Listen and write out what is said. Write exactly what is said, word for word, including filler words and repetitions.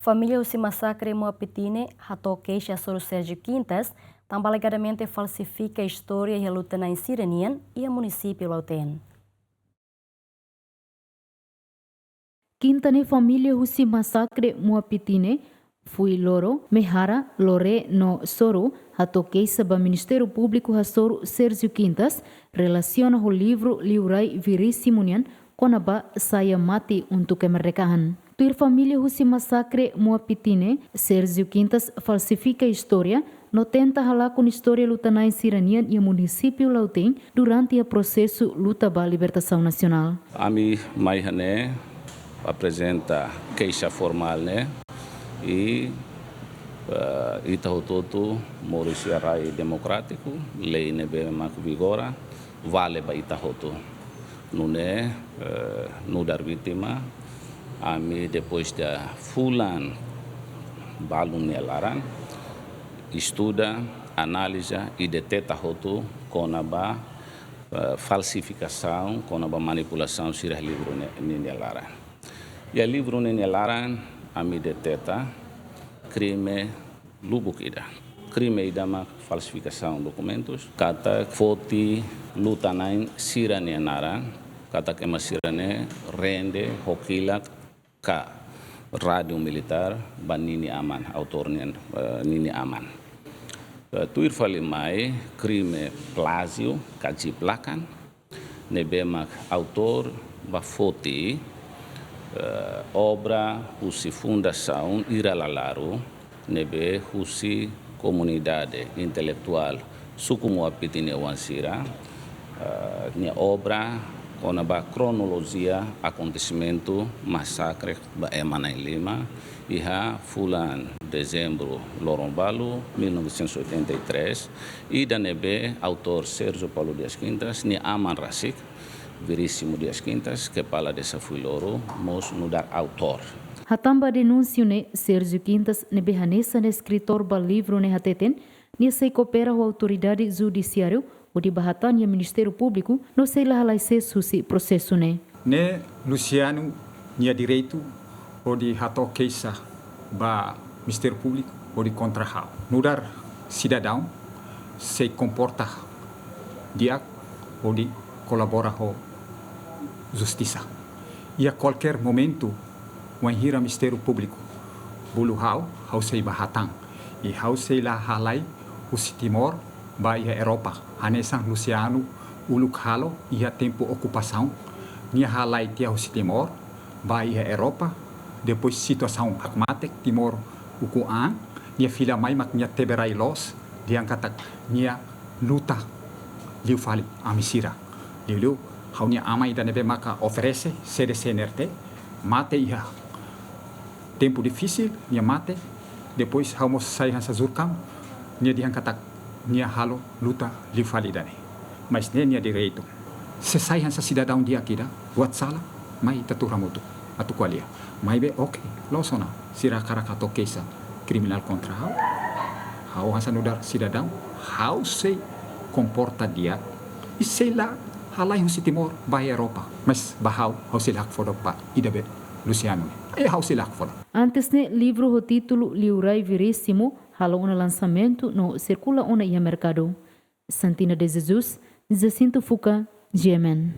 Família husi masakre Muapitine hato'o keixa hasoru Sérgio Quintas, tanba alegadamente falsifika istória iha luta-na'in sira-nian iha munisípiu Lautém. Kinta ne'e família husi masakre Muapitine, Fuiloro, Mehara, Loré no Soru, hato'o keixa ba Ministériu Públiku hasoru Sérgio Quintas, relasiona ho livru Liurai Veríssimo nian, kona-ba Saia Mate Untu Kemerdekaan. Tuir família husi masakre Muapitine, Sérgio Quintas falsifika istória, no tenta halakon istória luta-na'in sira-nian iha munisípiu Lautém durante iha prosesu luta ba libertasaun nasionál. Ami mai iha ne'e aprezenta keixa formál ne'e i, eh, ita hotu-hotu moris iha rai demokrátiku, lei ne'ebé mak vigora, vale ba ita hotu. Nune'e, eh, nu'udar vítima, ami depois de fulan balun nia laran, estuda, analiza i deteta hotu kona-ba, eh, falsifikasaun, kona-ba manipulasaun sira livru ne'e, ninia laran. Iha livru ne'e nia laran, ami deteta krime lubuk ida. Krime ida mak falsifikasaun dokumentus, katak foti luta-na'in sira-nia naran, katak ema sira-ne'e rende ho kilat ka rádiu militár ba ninia aman, autór nian, eh, ninia aman. Eh, tuir fali mai krime plájiu ka jiplakan, ne'ebé mak autór bá foti, eh, obra husi fundasaun Ira Lalaru, ne'ebé husi komunidade intelektuál suku Muapitine oan sira, eh, nia obra kona-ba kronolojia akontesimentu masakre ba ema na'in-lima, iha fulan dezembru loron balu, mil novecentos e oitenta e três, ida ne'ebé autór Sérgio Paulo Dias Quintas, nia aman rasik, Veríssimo Dias Quintas, Kepala Desa Fuiloro, mós nu'udar autór. Hatán ba denúnsiu ne'e, Sérgio Quintas ne'ebé hanesan eskritór ba livru ne'e hateten, nia sei koopera ho autoridade judisiáriu, hodi bá hatán iha Ministériu Públiku, no sei la halai sees husi prosesu ne'e. Ne'e Luciano nia direitu hodi hato'o keixa ba Ministériu Públiku hodi kontra ha'u. Nu'udar sidadaun sei komporta di'ak hodi kolabora ho justisa. Iha kualkér momentu, wainhira Ministériu Públiku bolu ha'u, ha'u sei bá hatán. I ha'u sei la halai husi Timor bá iha Europa, hanesan Luciano uluk halo iha tempu okupasaun. Nia halai tiha husi Timor bá iha Europa, depois situasaun hakmatek Timor ukun an, nia fila mai mak nia tebe rai loos, dehan katak nia luta liu fali ami sira. Liuliu ha'u-nia aman ida ne'ebé maka oferese sede C N R T, mate iha tempu difisil, nia mate, depois ha'u mós sai hanesan jurkam, nia dehan katak nia halo luta liu fali ida-ne'e. Mas ne'e nia direitu. Se sai hanesan sidadaun di'ak ida, buat sala, mai ita tuur hamutuk atu ko'alia. Maibé, oke, loos ona, sira hakarak hato'o keixa kriminál kontra ha'u. Ha'u hanesan nu'udar sidadaun, ha'u sei komporta di'ak, i sei la halai husi Timor bá Europa. Mas ba ha'u, ha'u sei la hakfodak ba ida be Luciano ne'e. Ha'u sei la hakfodak. Antes ne'e, livru ho títulu Liurai Veríssimo halo ona lansamentu no sirkula ona iha merkadu. Santina de Jesus, Jacinto Fuca, G M N.